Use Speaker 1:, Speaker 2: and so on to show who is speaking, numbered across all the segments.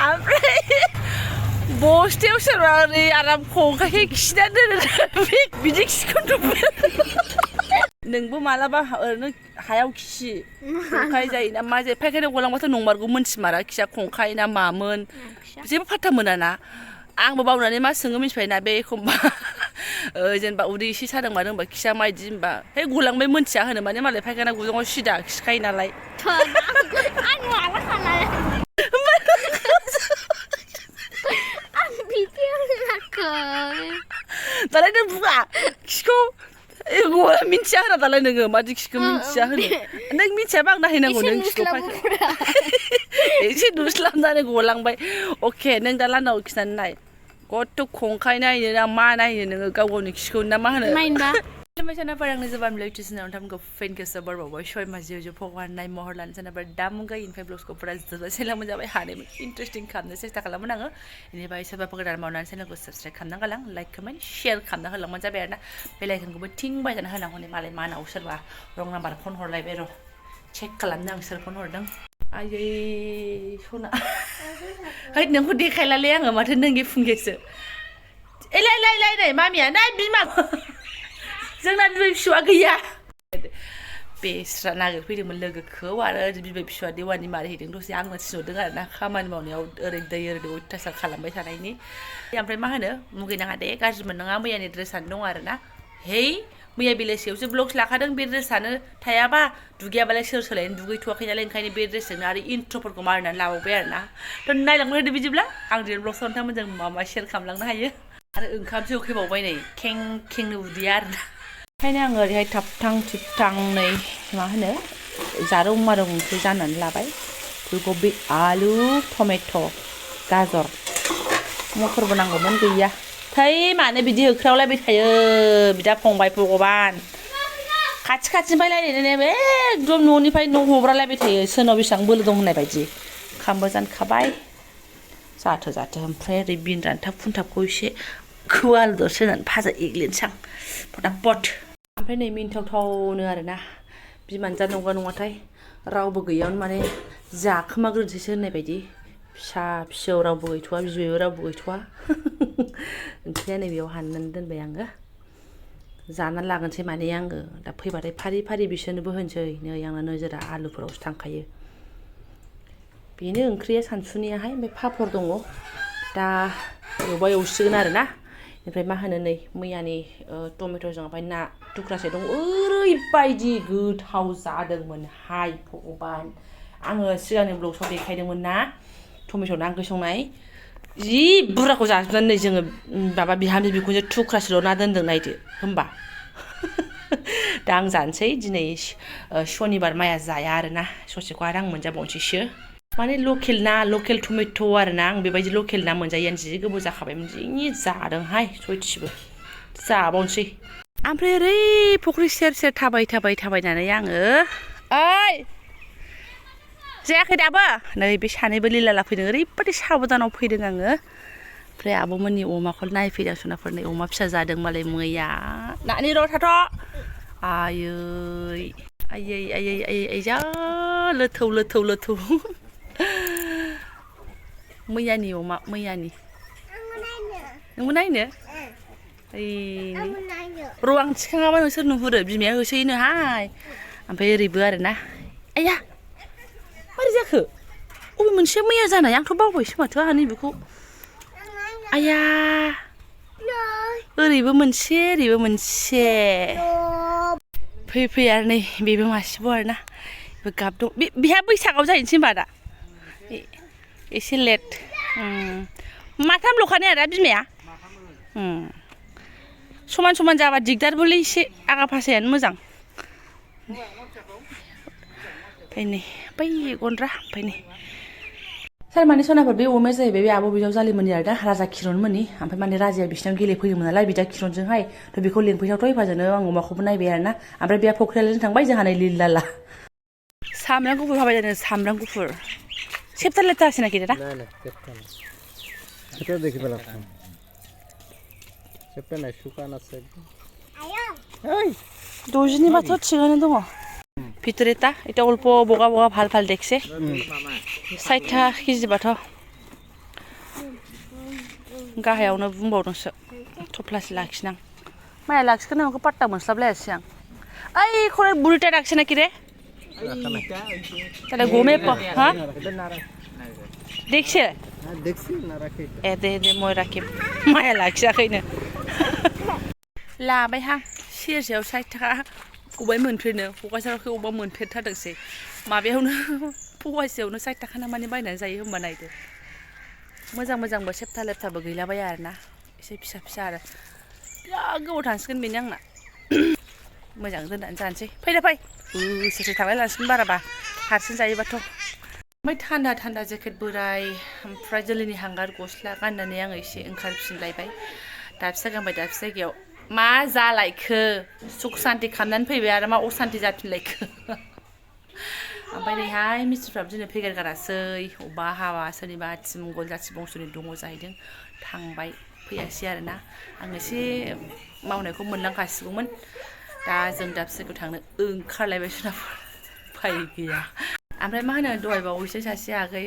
Speaker 1: ओमफ्राय बस्थायाव सोरबा ओरै आराम खंखाय खिना दोनो बिदि खिखौथ' नोंबो मालाबा ओरैनो हायाव खि खंखाय जायोना मा जायो फायखानायाव गलांबाथ' नंमारगौ मोनथिमारा खिया खंखाय ना मामोन जेबो फात्ता मोनाना आंबो बावनानै मा सोङो मिथिबायना बे एखमबा जेनेबा उदै एसे सादों मादों होनबा खिया मायदि होनबा है गलांबाय मोनथिया होनो माने मालाय फायखाना गुदुङाव सिदा खिखायो नालाय
Speaker 2: आं माला खालाय आं बिदि होनाखै
Speaker 1: दालाय नों बुङा खिखौ मिथिया होना दालाय नोङो मादि खिखौ मिथिया होनो नों मिथियाबा आं नायहैनांगौ नों खिखौ एसे नुस्लाबनानै गलांबाय अके नों दा लान्दाङाव खिनानै नाय गथ' खंखाय नायनो ना मा नायनो नोङो गाव गावनि खिखौ ना मा होनो Sana parang Jobanivlog itu senang tamu fan ke sabar bawa show masih jo pokoknya naik moherlan sana berdamu gay info blogs ko pernah jelas saya lama jawab hari interesting kamnya saya tak kalah menang ini bayi sebab pekerjaan mau nanti saya nak subscribe kamnya kalang like comment share kamnya kalang macam berna belajar kan gue ting bayi sana kalang ini malah mana usir bah orang nampak phone horlai bero check kalamnya usir phone hordang ayy shona hai nengku dia kalah leang mata nengi funggesu lai mami ya naik bima जोंना बिबै फिसौआ गैया बेस्रा नागिरफैदोंमोन लोगोखौ आरो बिबै फिसौआ देवानि मारिहैदों दसे आंनो थिनहरदों आरो ना खामानि मावनायाव ओरै दै ओरै अयथासार खालामबाय थानायनि ओमफ्राय मा होनो मुगैनाङा दे गाज्रि मोननाङा मैयानि ड्रेसानो दं आरो ना है मैया बेलासियावसो ब्लग्स लाखादों बे ड्रेसानो थायाबा दुगैयाबालाय सोर सोलायनो दुगैथ'वाखै नालाय ओंखायनो बे ड्रेसजोंनो आरो इन्ट्र'फोरखौ मारिनानै लाबावबाय आरो ना थ' नायलांबाय थादो बिदिब्ला आं रियेल ब्लग्सआव नोंथांमोनजों माबा शेयार खालामलांनो हायो आरो ओंखामसो उखैबावबाय नै खें खेंनो उदैया आरो ना ओंखायनो आङो ओरैहाय थाबथां थिबथां नै मा होनो जारौ मारौ ओंख्रि जानानै लाबाय फुलकबि आलु टमेट' गाजर मटरबो नांगौमोन गैया थै मानो बिदि होख्रावलायबाय थायो बिदा फंबाय भगबान खाथि खाथिनिफ्राय रायलायनानै एकदम न'निफ्राय न' हब्रालायबाय थायो सोरनाव बेसेबां बोलो दं होननाय बायदि ओंखामबो जानखाबाय जाथो ओमफ्राय ओरै बिन रानथाब खुनथाबखौ एसे खौ आलु दरसे होनानै भाजा एग्लिनोसै आं फटाफट ओमफ्राय नै मिन्थावथावनो आरोना बिमानो नंगौ नङाथाय रावबो गैयावनो माने जाखोमाग्रोनोसैसो होननाय बायदि फिसा फिसौ रावबो गैथ'वा बिबैबो रावबो गैथ'वा ओंख्रिया नै बेयाव हाननानै दोनबाय आङो जानानै लागोनसै माने आङो दा फैबाथाय फारि फारि बिसोरनोबो होनोसै नै आंना नोजोरा आलुफोरावसो थांखायो बेनो ओंख्रिया सानसुनियाहाय ओमफ्राय पापर दङ दा एवसिगोन आरोना ओमफ्राय मा होनो नै मैयानि टमेट'जों ओमफ्राय ना थुख्रासे दं ओरैबायदि गोथाव जादोंमोन हाय भगबान आङो सिगांनि ब्लग्सआव देखायदोंमोन ना टमेट' ना ओंख्रि संनाय जि बुरजाखौ जाजोबनानै नै जोङो माबा बिहामजो बिखुनजो थुख्रासेल' ना दोनदों नायदो होमबा दा आं जानोसै दिनै शनिबार माया जाया आरोना ससेखौ आरो आं मोनजाबावनोसैसो माने लकेल टमेट' आरोना आं बेबायदि लकेल ना मोनजायैआनो जि गोबाव जाखाबायमोन जि जादोंहाय सयथिबो जाबावनोसै ओमफ्राय ओरै फुख्रि सेर सेर थाबायनानै आङो ओइ जायाखै दाबो नै बे सानैबो लिलाला फैदों ओरैबायदि साबधानाव फैदों आङो ओमफ्राय आब'मोननि अमाखौ नायफैदों सनाफोर नै अमा फिसा जादों मालाय मैया नानि र' थाथ' आयै जा लोथौ मैयानि अमा नोंबो नायनो र' आं थिखाङाबा नोंसोर नुहुरो बिमाया होसोयोनोहाय ओमफ्राय ओरैबो आरोना आया मारै जाखो अबे मोनसेया मैया जानाय आंथ' बावबायसो माथो आंहा नैबेखौ आया ओरैबो मोनसे ओरैबो मोनसे फै आरो नै बेबो मासेबाव आरोना बेबो गाब दं बेहा बैसागआव जाहैनोसै होनबा दा एसे लेट माथामल'खाने आरो बिमाया समान जाबा दिगदारबोलै एसे आगा फासायानो मोजां ओमफ्राय नै बै गन्द्रा ओमफ्राय नै थारमाने सनाफोर बे अमाया जाहैबाय बे आब' बिजावजालिमोननि आरो ना राजा किरनमोननि ओमफ्राय माने राजाया बिसिनाव गेलेफैदोंमोन नालाय बिदा किरनजोंहाय थ' बेखौ लिंफैथावथ' हेफाजाबनो आं अमाखौबो नायबाय आरोना ओमफ्राय बेहा फख्रियालाजों थांबाय जोंहा नै लिलाला सामब्राम गुफुर हाबाय जादों सामब्राम गुफुर सेप्टार लेटार আছে নাকি দাদা
Speaker 3: না সেটা দেখি পেলাম সেপ্টার নাই শুকান আছে এই
Speaker 1: দোজনি বাতো ঠিকানা দङ ভিতরেটা এটা অল্প বগা ভাল দেখছে 60 কেজি বাতো गाहायावनो बुंबावदोंसो थफ्लासे लाखिनां माया लाखिगोन नोंखौ पाट्टा मोनस्लाबलायासै आं ओइ खरे बुरिटा राखिसे नाखि रे তাহলে ঘুমে হ্যাঁ দেখছে ए दे মই राखिम माया लाखियाखैनो लाबायहां सेरसेयाव 60 थाखा अबाय मोनफेरनो क'क्राझारावखै अबा मोनफेरथारदोंसै माबायावनो फवासेयावनो 60 थाखा नामानि बायनानै जायो होमबा नायदो मोजां मोजांबो सेबथा लेबथाबो गैलाबाया आरोना एसे फिसा फिसा आरो बिराद गोबाव थांसिगोन बेनो आंना मोजां दोननानै जानोसै फैदो फै सोरसो थांलाय लांसिगोन बाराबा हारसिं जायोबाथ' ओमफ्राय थान्दा थान्दा जेकेट बोराय ओमफ्राय जोलैनि हांगार गस्ला गाननानै आङो एसे ओंखारफिनलायबाय दाबसे गानबाय दाबसे जायगायाव मा जालायखो सुख सान्ति खालामनानै फैबाय आरो मा असान्ति जाफिनलायखो ओमफ्राय नैहाय मिस्ट्रिफ्राबो दिनै फैगोन गारासै अबा हाबा सोरनिबा आथिमंगल जाथि बंस'नि दङ जाहैदों थांबाय फैयासै आरोना आं एसे मावनायखौ मोनलांखासिगौमोन दा जों दाबसेखौ थांनो ओंखारलायबाय सोनाफोर फाय गैया ओमफ्राय मा होनो दहाय बावैसो सासे आगै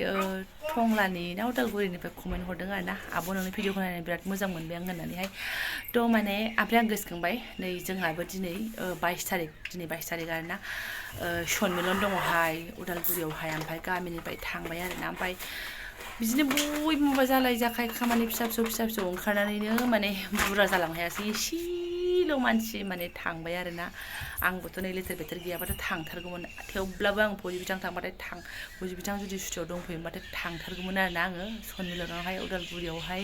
Speaker 1: टंलानि ना उदालगुरिनिफ्राय कमेन्ट हरदों आरोना आब' नोंनि भिडिअखौ नायनानै बिराद मोजां मोनबाय आं होननानैहाय थ' माने ओमफ्राय आं गोसोखांबाय नै जोंहाबो दिनै 22 थारिख दिनै 22 थारिख आरोना सनमिलन दङहाय उदालगुरियावहाय ओमफ्राय गामिनिफ्राय थांबाय आरोना ओमफ्राय बिदिनो बयबो माबा जालाय जाखाय खामानि फिसा फिसौ ओंखारनानैनो माने बुरजा जालांनो हायासै एसेल' मानसि माने थांबाय आरोना आंबोथ' नै लेथेर बेथेर गैयाबाथ' थांथारगौमोन थेवब्लाबो आं फौजि बिथां थांबाथाय फौजि बिथां जुदि सुटियाव दंफैयोबाथाय थांथारगौमोन आरोना आङो सनमिलनावहाय उदालगुरियावहाय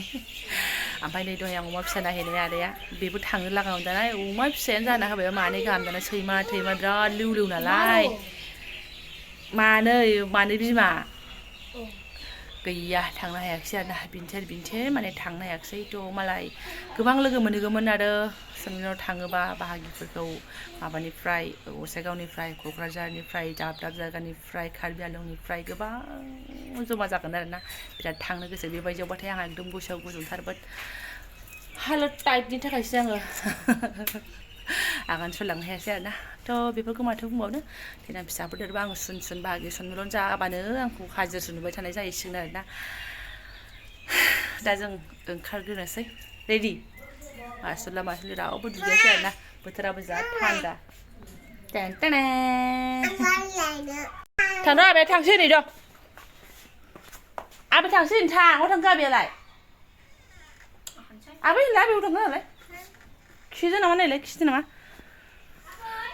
Speaker 1: ओमफ्राय नै दहाय आं अमा फिसा नायहैनाय आदाया बेबो थांनो लागामोन दाना अमा फिसायानो जाना होबाय मानै गाहाम दाना सैमा थैमा बिराद लिउ नालाय मानै बिमा गैया थांनो हायाखिसै आरोना बिनोसै माने थांनो हायाखिसै थ' मालाय गोबां लोगो मोनहैगौमोन आरो सनमिलनाव थाङोबा बाहागिफोरखौ माबानिफ्राय गसाइगावनिफ्राय क'क्राझारनिफ्राय दाब दाब जायगानिफ्राय कार्बि आंलंनिफ्राय गोबां जमा जागोन आरोना बिराद थांनो गोसो बेबायदियावबाथाय आंहा एकदम गोसोआव गुदुंथारबोद हालोद टाइपनि थाखायसो आङो आगान सुरलांनो हायासै आरोना थ' बेफोरखौ माथो बुंबावनो देनां फिसाफोर देरबा आङो सुन बाहागि सनमिलन जाबानो आंखौ हाजिरसो नुबाय थानाय जाहैसिगोन आरोना दा जों ओंखारग्रोनोसै रेडि मासुलि रावबो दुगैयाखै आरोना बोथोराबो जा थान्दा थांनो आबाया थांसै नै दं आबाय थांसै थां थांखो आबायालाय आबाय होनला आबायाव थांगोन नालाय खिदो नामा नायलाय खिदो नामा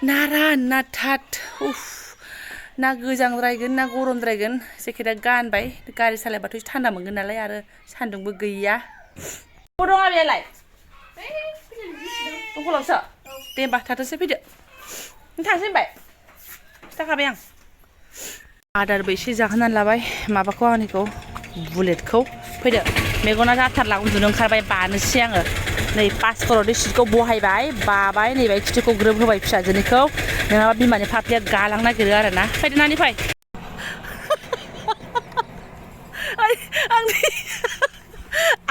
Speaker 1: नारा नाथात उफ ना गोजांद्रायगोन ना गरमद्रायगोन जेकेटआ गानबाय गारि सालायबाथ' एसे थान्दा मोनगोन नालाय आरो सान्दुंबो गैया बबाव दं आबायालाय दंखलावसो दे होमबा थाथोंसै फैदो नों थांसै होनबाय खिथाखाबाय आं आदारबो एसे जाहोनानै लाबाय माबाखौ आंनिखौ बुलेटखौ फैदो मेगना जाथारला उन्दुनो ओंखारबाय बानोसै आङो नै पासकराव सिटखौ बहायबाय बाबाय नैबाय खिथुखौ ग्रोब होबाय फिसाजोनिखौ नङाबा बिमानि फाफ्लिया गालांनो नागिरो आरोना फैदो नानि फै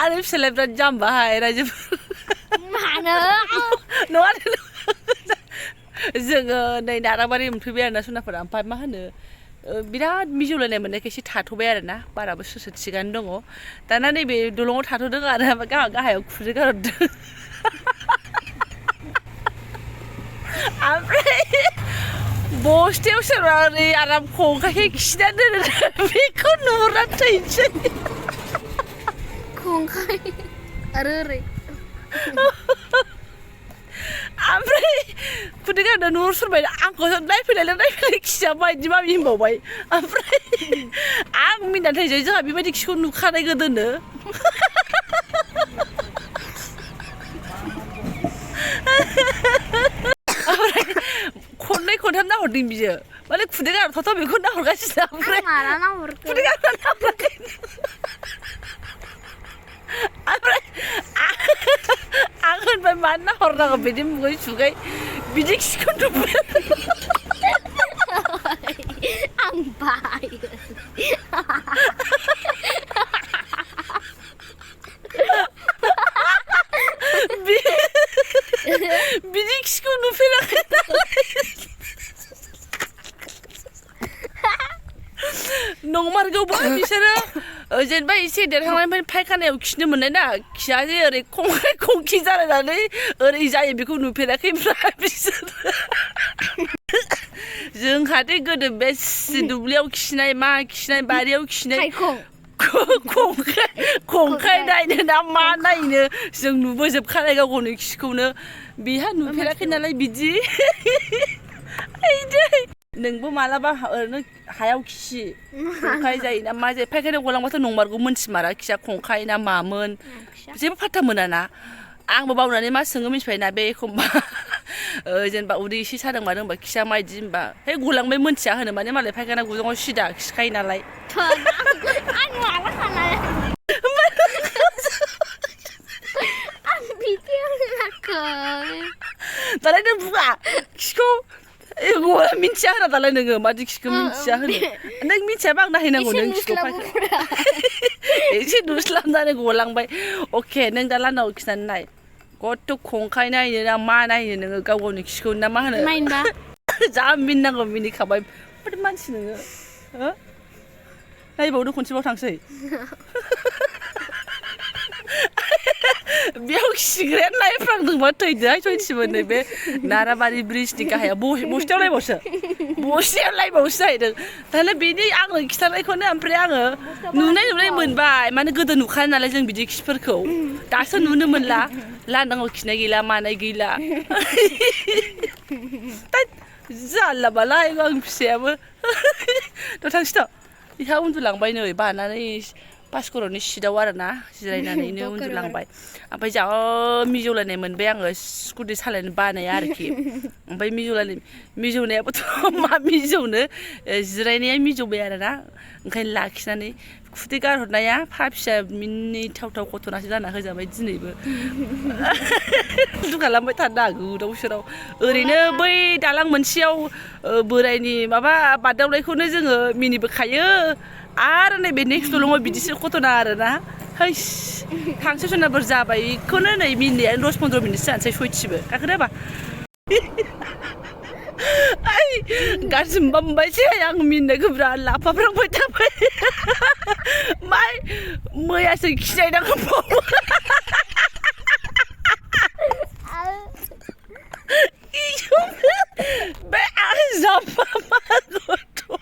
Speaker 1: आंनि फिसालाया बिराद जाम्बाहाय रायजोफोर
Speaker 2: मानो
Speaker 1: नङा जोङो नै नाराबारि मोनफैबाय आरोना सनाफोरा ओमफ्राय मा होनो बिराद मिजौलायनाय मोननायखाय एसे थाथ'बाय आरोना बाराबो सोरसो थिगानो दङ दाना नैबे दलङाव थाथ'दों आरो गाहायाव खुदै गारहरदों ओमफ्राय बस्थायाव सोरबा ओरै आराम खंखाय खिना दोनो बेखौ नुहुरना थैनोसै
Speaker 2: खंखाय आरो ओरै
Speaker 1: ओमफ्राय खुदै गारना न'आव सोरबाय आंखौ नायफैलाय खिया बायदि मामि होनबावबाय ओमफ्राय आं मिनिनानै थैनोसै जोंहा बेबायदि खिखौ नुखानाय गोदोनो ओमफ्राय खननै खनथाम नाहरदों बियो माने खुदै गारथावथाव बेखौ नाहरगासिनो ओमफ्राय खुदै गारना नाहराखै ओमफ्राय आं होनबाय मानो नाहरनांगौ बिदि मुगै सुगै बिदि खिखौ नुबाय
Speaker 2: आं बायो
Speaker 1: बिदि खिखौ नुफेराखै नंमारगौबा बिसोरो जेनेबा एसे देरहांनायनिफ्राय फायखानायाव खिनो मोननाय ना खिया जे ओरै खंखि जालायनानै ओरै जायो बेखौ नुफेराखैब्रा बिसोर जोंहाथे गोदो बेसे दुब्लियाव खिनाय मा खिनाय बारियाव खिनाय खंखाय नायनो ना मा नायनो जों नुबोजोबखानाय गाव गावनि खिखौनो बेहा नुफेराखै नालाय बिदि नोंबो मालाबा ओरैनो हायाव खि खंखाय जायो ना मा जायो फायखानायाव गलांबाथ' नंमारगौ मोनथिमारा खिया खंखाय ना मामोन जेबो फात्ता मोनाना आंबो बावनानै मा सोङो मिथिबायना बे एखमबा जेनेबा उदै एसे सादों मादों होनबा खिया मायदि होनबा है गलांबाय मोनथिया होनो माने मालाय फायखाना गुदुङाव सिदा खिखायो नालाय
Speaker 2: आं माला खानाय आं बिदि होनाखै
Speaker 1: दालाय नों बुङा खिखौ मिथिया होना दालाय नोङो मादि खिखौ मिथिया होनो नों मिथियाबा आं नायहैनांगौ नों खिखौ एसे नुस्लाबनानै गलांबाय अके नों दा लान्दाङाव खिनानै नाय गथ' खंखाय नायनो ना मा नायनो नोङो गाव गावनि खिखौ ना मा होनो
Speaker 2: नायनोबा
Speaker 1: जा मिनिनांगौ मिनिखाबाय मानसि नोङो नायबावदो खनसेबाव थांसै बेयाव खिग्रायानो नायफ्रांदोंबा थैदोहाय सयथिबो नैबे नाराबारि ब्रिजनि गाहायाव बस्थायाव लायबावसो जाहैदों दालाय बेनि आङो खिथानायखौनो ओमफ्राय आङो नुनाय मोनबाय माने गोदो नुखायो नालाय जों बिदि खिफोरखौ दासो नुनो मोनला लांदाङाव खिनाय गैला मानाय गैला जाला बालाय आं फिसायाबो थांसैथ' बिहा उन्दुलांबाय नै बानानै पासकर'नि सिटआव आरोना जिरायनानैनो उन्दुलांबाय ओमफ्राय जा मिजौलायनाय मोनबाय आङो स्कुटि सालायनो बानाया आरोखि ओमफ्राय मिजौनायाबोथ' मा मिजौनो जिरायनाया मिजौबाय आरोना ओंखायनो लाखिनानै खुदै गारहरनाया फिसा मिनिथावथाव गथ'नासो जाना होजाबाय दिनैबो दुगालांबाय थानो हागौ गोदाव सोराव ओरैनो बै दालां मोनसेयाव बोरायनि माबा बारदावनायखौनो जोङो मिनिबोखायो आरो नैबे नेक्स्ट दलङाव बिदिसो घटना आरोना हैस थांसै सनाफोर जाबाय बेखौनो नै मिनिनाया 10-15 मिनिटसो जानोसै सयथिबो गाखोदोबा गाज्रि मोनबायसै आं मिनिनायखौ बिराद लाफाफ्रांबाय थाबाय मैयासो खिनायनांगौ बे आं जाम्बा मा गथ'आ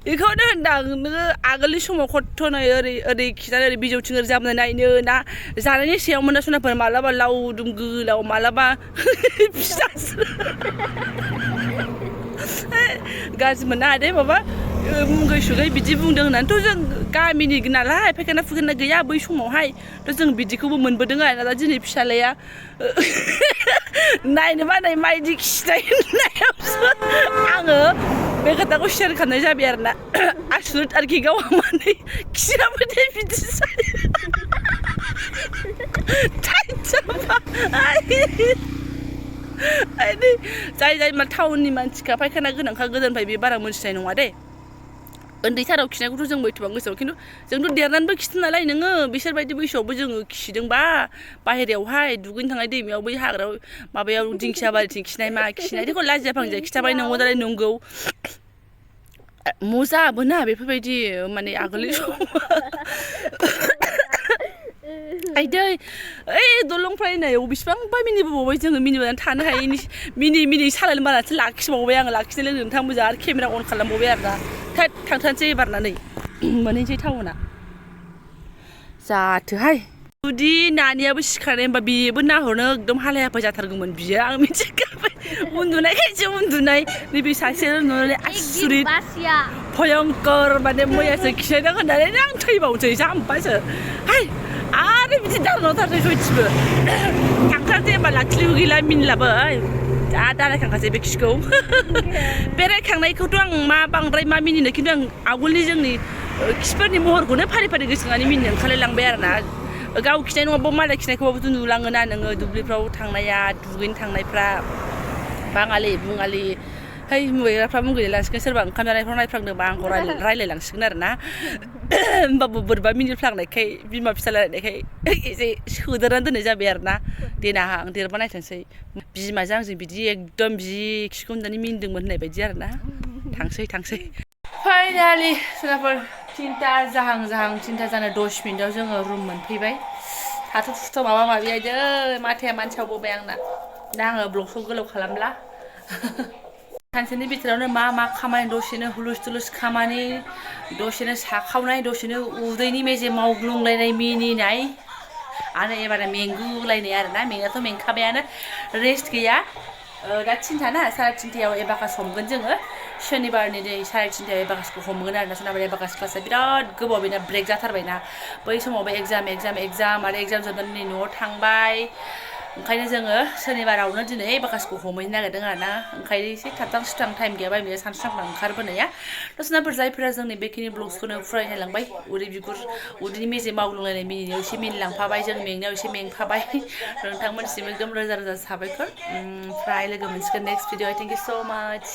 Speaker 1: बेखौनो होनदां नोङो आगोलनि समाव खथ'नै ओरै खिनानै ओरै बिजौथिं ओरै जाबना नायनो ना जानायनि सायाव मोना सनाफोर मालाबा लावदुम गोलाव मालाबा फिसासो गाज्रि मोना दे माबा मुगै सुगै बिदि बुंदों होननानैथ' जों गामिनि नालाय फायखाना फुखाना गैया बै समावहाय थ' जों बिदिखौबो मोनबोदों आरोना दा दिनै फिसालाया नायनो बानाय मायदि खिनाय होननायावसो आङो बे खोथाखौ शेयार खालामनाय जाबाय आरोना आसुरित आरोखि गावहा माने खियाबो दे बिदि जाय मा टाउननि मानसिखा फायखाना गोनांखा गोदोनिफ्राय बे बारा मोनथिनाय नङा दे उन्दैथाराव खिनायखौथ' जों एथबां गोसोआव खिन्थु जोंथ' देरनानैबो खिदों नालाय नोङो बिसोरबायदि बैसोआवबो जोङो खिदोंबा बाहेरायावहाय दुगैनो थांनाय दैमायाव बै हाग्रायाव माबायाव दिंखिया बारिथिं खिनाय मा खिनाय बेखौ लाजिया फांजिया खिथाबाय नंगौ दालाय नंगौ मजाबोना बेफोरबायदि माने आगोलनि समाव आइदै ओइ दलंफ्राय नै बेसेबांबा मिनिबोबावबाय जोङो मिनिबानानै थानो हायैनि मिनि सालायनो बानासो लाखिबावबाय आङो लाखिनो लोगो नोंथां मोजां आरो केमेरा अन खालामबावबाय आरोना थांथारनोसै एबारनानै मोनहैनोसै टाउना जाथोहाय जुदि नानियाबो सिखारनाय होनबा बेबो नाहरनो एकदम हालाय हाफाय जाथारगौमोन बियो आं मिथिखाबाय उन्दुनायखायसो उन्दुनाय नैबे सासे नुनानै आसुरित भयंकर माने मैयासो खिनायदों होननानै आं थैबावनोसै जाम्बासो हाय आरो बिदि दारनावथारसै सयथिबो थांथारसै होनबा लाखिलिबो गैला मिनिलाबो दा दारायखांखासै बे खिखौ बेरायखांनायखौथ' आं बांद्राय मा मिनिनो खिन्थु आं आवगोलनि जोंनि खिफोरनि महरखौनो फारि फारि गोसोखांनानै मिनिनो ओंखारलायलांबाय आरोना गाव खिनाय नङाबा मालाय खिनायखौबाबोथ' नुलाङोना नोङो दुब्लिफ्राव थांनाया दुगैनो थांनायफ्रा बाङालि बुङालि है मुगैग्राफ्रा मुगैनो लांसिगोन सोरबा ओंखाम जानायफ्राव नायफ्लांदोंबा आंखौ रायलायलांसिगोन आरोना होमबाबो बोरैबा मिनिफ्लांनायखाय बिमा फिसा रायलायनायखाय एसे सोदेरनानै दोननाय जाबाय आरोना देनां देरबा नायथोंसै बिमाजों आंजों बिदि एकदम जि खिखौ नुनानै मिनिदोंमोन होननाय बायदि आरोना थांसै फाइनालि सोरबाफोर 3टा जाहां 3टा जानो 10 मिनिटाव जोङो रुम मोनफैबाय थाथ' थुथ' माबा माबि आयदै माथाया मानसावबोबाय आंना दा आङो ब्लगखौ गोलाव खालामला सानसेनि बिथोरावनो मा खामानि दसेनो हुलुस थुलुस खामानि दसेनो साखावनाय दसेनो उदैनि मेजेम मावग्लुंलायनाय मिनिनाय आरो एबार मेंगुलायनाय आरोना मेंनायाथ' मेंखाबायानो रेस्ट गैया दा 3टा ना 3:30आव एबाकास हमगोन जोङो शनिबारनि दिनै 3:30आव एबाकासखौ हमगोन आरोना सोरनाबा एबाकास क्लासा बिराद गोबाव बेना ब्रेक जाथारबायना बै समावबो एग्जाम आरो एग्जाम जोबनानै नै न'आव थांबाय ओंखायनो जोङो शनिबारावनो दिनै एबाकासखौ हमहैनो नागिरदों आरोना ओंखायनो एसे थाबथां सुथां टाइम गैयाबा बेयो सानस्रांफ्रां ओंखारबोनाया दसनाफोर जायफोरा जोंनि बेखिनि ब्लग्सखौनो फरायनायलांबाय उदैनि मेजेम मावग्लुंलायनाय मिनिनायाव एसे मिनिलांफाबाय जों मेंनायाव एसे मेंफाबाय नोंथांमोनसिम एकदम रोजा साबायखर ओमफ्राय लोगो मोनसिगोन नेक्स्ट भिडिअ थेंक इउ स' माच